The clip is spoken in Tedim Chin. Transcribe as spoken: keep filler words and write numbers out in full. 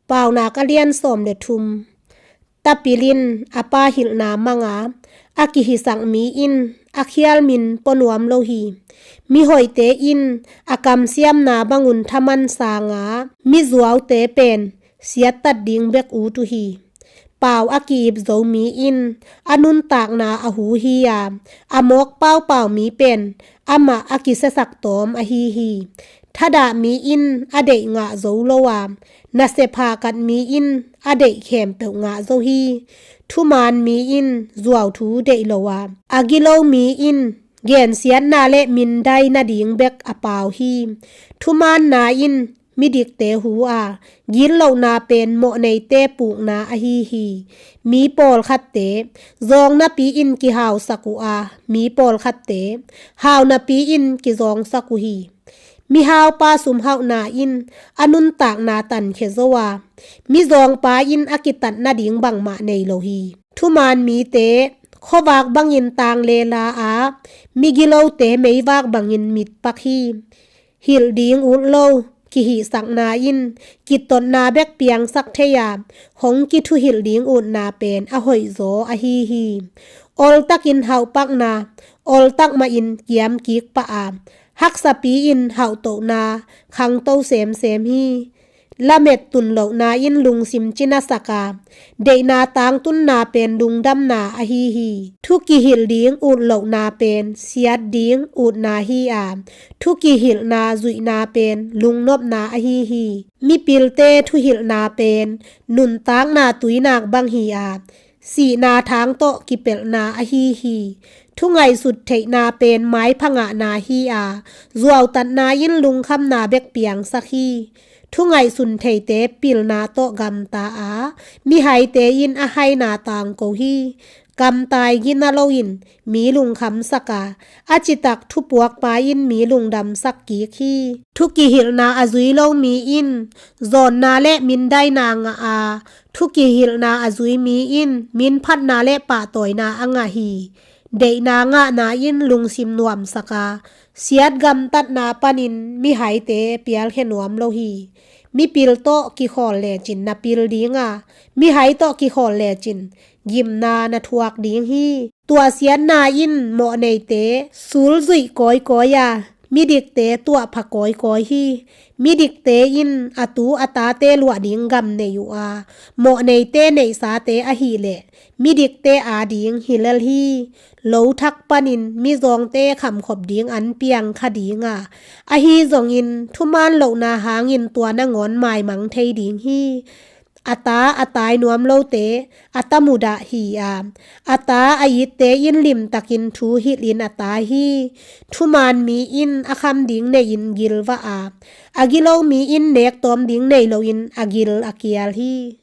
Paunak a lian sawm le thum. Tapil in a pa hilhna manga a kihisak mi in a khial min pua nuam lo hi. Mihoihte in a kamsiamna bangun thaman sanga mizuaute pen siattat ding bek ut uh hi. Pau a ki-ip zo mi in a nuntakna a hu hi a, a mawk paupau mi pen amah a kisiasak tawm ahi hi. Thadah mi in a deih ngah zo lo a, nasep hahkat mi in a deih khempeuh ngah zo hi. Thumaan mi in zuauthu deih lo a, a gilo mi in gensiatna le mindai nading bek a pau hi. Thumaanna in midikte hu a, gitlohna pen mawhneite pukna ahi hi. Mi pawlkhatte zawng napi in kihausak uh a, mi pawlkhatte hau napi in kizawngsak uh hi. Mihaupa sumhauhna in a nuntakna tankhia zo a, mizawngpa in a kitat nading bangmah nei lo hi. Thumaan mite khuavak bangin tang le la a, migilote meivak bangin mitpak hi. Hilh ding ut lo kihisak na in kitotna bek piangsak thei a, hong kithuhilh ding utna pen a hoihzaw ahi hi. Oltakin hauhpakna, oltak mahin kiamkik pah a, haksapi in hauhtohna khangto semsem hi. Lamet tunlohna in lungsim cinasak a, deihna tangtunna pen lungdamna ahi hi. Thu kihilh ding utlohna pen siat ding utna hi a, thu kihilhna zuihna pen lungnopna ahi hi. Mipilte thuhilhna pen nuntakna tuinak bang hi a, sihna thang tawh kipelhna ahi hi. Thu ngaihsut theihna pen maipha ngahna hi a, zuautatna in lungkhamna bek piangsak hi. Thu ngaihsun theite pilna tawh gamta a, mihaite in a haina tangko hi. Kamtai gina loin mi lungkhamsak a, a citak thupuakpa in mi lungdamsak kik hi. Thu kihilhna a zui lo mi in zawnna le mindaina ngah a, thu kihilhna a zui mi in minphatna le pahtawina a ngah hi. Deihna ngahna in lungsim nuamsak a, siat gamtatna panin mihaite pialkhia nuam lo hi. Mipil tawh kikhawl lecin na pil ding a, mihai tawh kikhawl lecin gimna na thuak ding hi. Tuahsiatna in mawhneite sulzuih kawikawi a, midikte tuahpha kawikawi hi. Midikte in a tu a tate luah ding gam nei uh a, mawhneite neihsate ahih leh midikte ading hi lel hi. Lo thak panin mizawngte khamkhop ding an piang kha ding a, ahi zongin thuman lohna hangin tua nangawn maimang thei ding hi. A ta a tai nuam lote a ta mudah hi a, a ta a itte in limtakin thu hilhin a tai hi. Thuman mi in a kham ding neiin gilvah a, a gilo mi in nek tawm ding nei loin a gil a kial hi.